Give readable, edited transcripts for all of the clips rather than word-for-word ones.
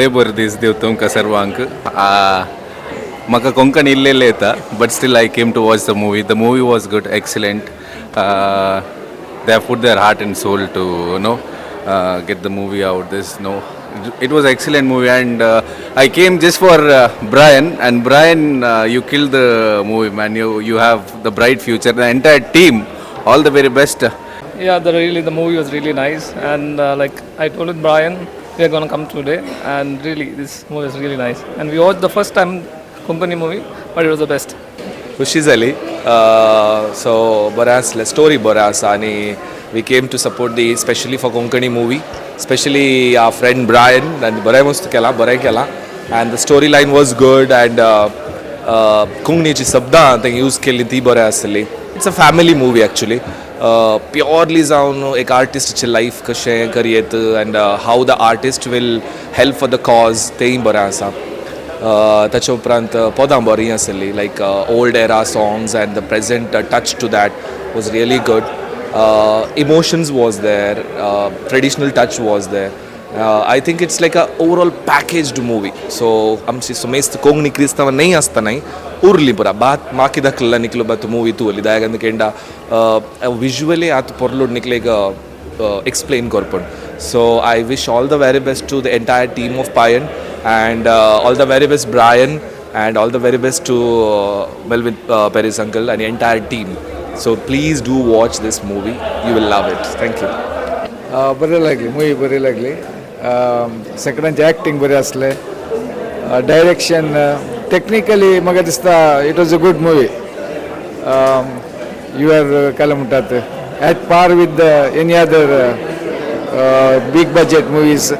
देव बरें दीस देव तुमकां सर्वांक. म्हाका कोंकणी इल्लें येता, but still I came to watch the movie. The movie was good, excellent. They have put their heart and soul to get the movie out. This, no, it was excellent movie and I came just for Brian. And Brian, you killed the movie, man. You have the bright future. The entire team, all the very best. Yeah, the movie was really nice, and like I told with Brian, we are gonna come today, and really this movie is really nice. And we watched the first time Konkani movie, but it was the best. खुशी जाली. So बरें आसलें, story बरें आसा आनी we came to support the, specially for Konkani movie, specially our friend Brian. आनी बरें मस्त केलां, बरें केलां and the story line was good and कोंकणीची शब्दां तेंगे यूज केल्ली ती बरें आसली. It's a family movie actually, purely जावन एक आर्टिस्टचें लायफ कशें करयेत and how the artist will help for the cause, तेंय बरें आसा. ताच्या उपरांत पदां बरीं आसली, like old era songs and the present touch to that was really good. Emotions was there, traditional touch was there. I think it's like a overall packaged movie. So आमची समेस्त कोंकणी क्रिस्तांव न्हय आसतना उरली पुरा बात माकी दाखयला निकलो बात मूवी तू दायगान केंडा विजुअली आतां पोरलोड निकले एक explain करपण. So I wish all the very best to the entire team of Payan and all the very best, Brian, and all the very best to Melvin Peris uncle and entire team. So please do watch this movie, you will love it. Thank you. बरें लागली movie, बरी लागली. सगळ्यांचे acting बरें आसलें, direction, technically म्हाका दिसता it was a good movie. You are काय म्हणटात, at par with any other big budget movies.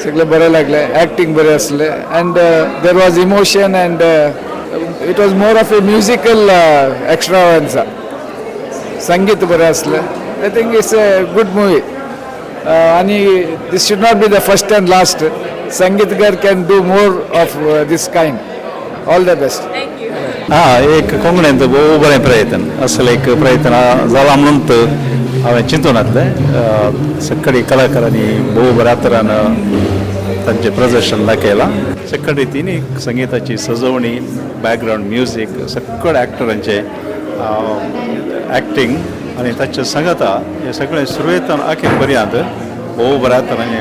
सगळें बरें लागलें, एक्टींग बरें आसलें and there was emotion and it was more of a musical extravaganza. संगीत बरें आसलें. I think it's a good movie आनी this should not be the first and last. Sangeetghar can do more of this kind. All the best. हा एक कोंकणींत भोव बरें प्रयत्न, असले एक प्रयत्न जाला म्हणून हांवें चिंतून आसलें. सगळी कलाकारांनी भोव बऱ्या तरान तांचें प्रदर्शन दाखयलां. सगळे रितीनी संगिताची सजवणी, बॅकग्रावंड म्युजीक, सगळे एक्टरांचे एक्टींग आनी ताचे सांगाता हें सगळें सुरवेतान अखेर पर्यंत भोव बऱ्या तरांनी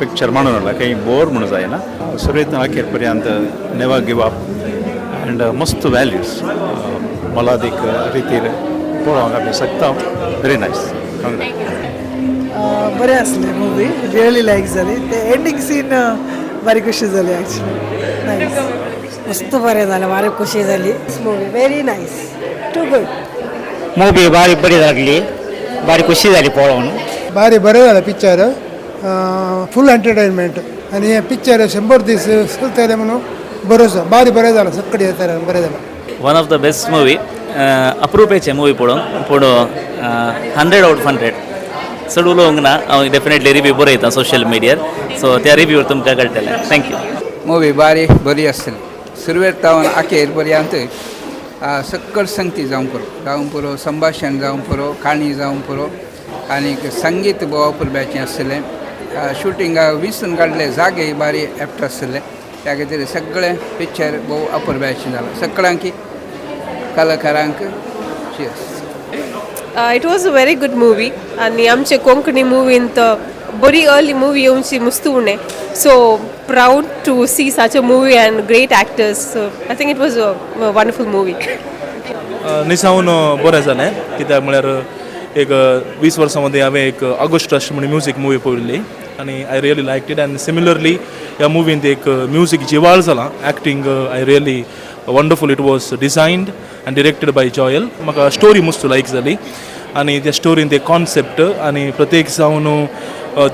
पिक्चर मांडून हाडलां. काही बोर म्हणून जायना. सुरवेतान अखेर पर्यंत नेवर गिव अप अँड मस्त व्हॅल्यूज मोलादीक रितीर पळोवंक आमी शकता. Very nice. बरें आसलें मुवी, रियली लायक जाली. ते एंडींग सीन बारीक खुशी जाली एक्चुअली. नायस. मस्त बरें जालें, भारी खुशी जाली. Movie very nice, too good. Movie भारी बरी लागली, भारी खुशी जाली पळोवन. भारी बरें जालें पिक्चर, फूल एंटरटेनमेंट आनी हें पिक्चर 100 दीस चलतलें म्हणून भरोसो. भारी बरें जालां, सगळें तरेन बरें जालां. One of the best movie. अप्रुपेचें मुवी पळोवंक, पूण 100 आउट 100. चड उलोवंक ना हांव. डेफिनेटली रिव्यू बरयता सोशल मिडियार, सो त्या रिव्यूर तुमकां कळटलें. Thank you. Movie बारी बरी आसली. सुरवेक तावन अखेर पर्यंत सक्कड संगती जावंक पुरो, जावंक पुरो, संभाशण जावंक पुरो, काणी जावंक पुरो आनीक संगीत भोव अपुरबायेचें आसलें. शुटिंगाक विंचून काडले जागे बारी एप्ट आसले. त्या खातीर सगळें पिक्चर भोव अपुरबायेचें जालां. सगळ्यांकी कलाकारांक cheers. It was a very good movie आनी आमचे कोंकणी मुवीन बरी अर्ली मुवी येवची मुस्त उणें. So proud to see such a movie and great actors. So I think it was a wonderful movie. निसावन बरें जालें, कित्याक म्हळ्यार एक 20 वर्सां मदीं हांवें एक ऑगस्ट रश म्हण म्युजीक मुवी पळयल्ली आनी I really like it and similarly ह्या मुवींत एक म्युजीक जिवाळ जालां. Acting I really wonderful. It was designed and directed by Joel. म्हाका स्टोरी मस्त लायक जाली आनी त्या स्टोरीन ते कॉन्सेप्ट आनी प्रत्येक जावन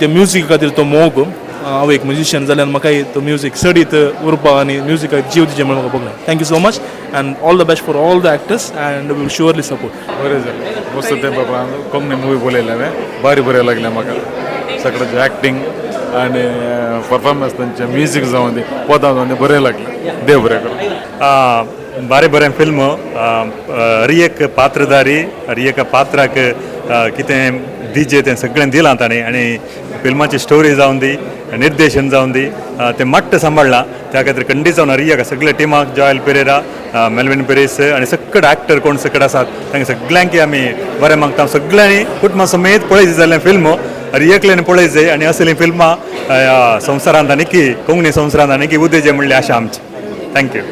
ते म्युजीक खातीर तो मोग. हांव एक म्युजिशियन जाल्यार म्हाकाय तो म्युजीक चडीत उरपा आनी म्युजिकाक जीव दिवचें म्हणून म्हाका भोगलें. Thank you so much and all the best for all the actors and we'll surely support. बरें जालें. मस्त तेंपा उपरांत कोंकणी मुवी पळयलें हांवें. बारी बरें लागलें म्हाका. सगळ्यांचें एक्टींग आनी परफॉर्मन्स, तांचें म्युजीक जावं दी, पदां जावं दी, बरें लागलें. देव बरें करूं. बारी बरें फिल्म. हर एक पात्रधारी, हर एका पात्राक कितें दिजे तें सगळें दिलां ताणें आनी फिल्माची स्टोरी जावन दी. निर्देशन जावन दी, तें मट्ट सांबाळ्ळां. त्या खातीर खंडीत जावन हर सगळे टिमाक, जॉयल पेरेरा, मेलविन पेरीस आनी सकड एक्टर कोण सकड आसात, तांकां सगळ्यांकी आमी बरें मागता. सगळ्यांनी कुटुंबा समेत पळयची जाल्यार फिल्म हर एकल्यान पळयचे आनी असलीं फिल्मां ह्या संवसारांत आनीकी, कोंकणी संवसारांत आनीकी उदेचे म्हणली आशा आमची. Thank you.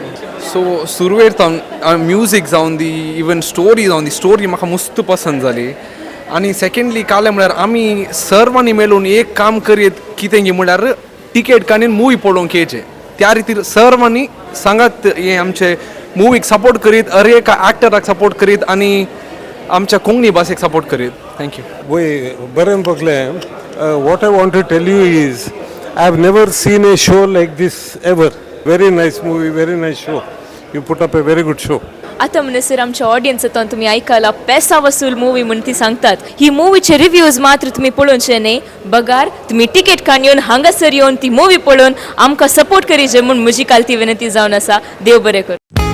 सो सुरवेर सावन म्युजीक जावन दी, इवन स्टोरी जावन दी, स्टोरी म्हाका मस्त पसंत जाली. आनी सेकेंडली कालें म्हळ्यार आमी सर्वांनी मेळून एक काम करयत. कितें गी म्हळ्यार टिकेट काडून मुवी पळोवंक येयचें. त्या रितीर सर्वांनी सांगात हें आमचे मुवीक सपोर्ट करीत, हर एका एक्टराक सपोर्ट करीत आनी आमच्या कोंकणी भाशेक सपोर्ट करीत. Thank you. वय, बरें बघलें. What I want to tell you is I have never seen a show like this ever. Very nice movie, very nice show. You put up a very good show. आतां म्हणसर आमच्या audience तुमी आयकला, पैसा वसूल movie म्हूण ती सांगतात. ही मुवीचे रिव्यूज मात्र तुमी पळोवचे न्ही, बगार तुमी तिकेट काडून येवन हांगासर येवन ती मुवी पळोवन आमकां सपोर्ट करीचे म्हूण म्हजी कालती विनंती जावन आसा. देव बरें करूं.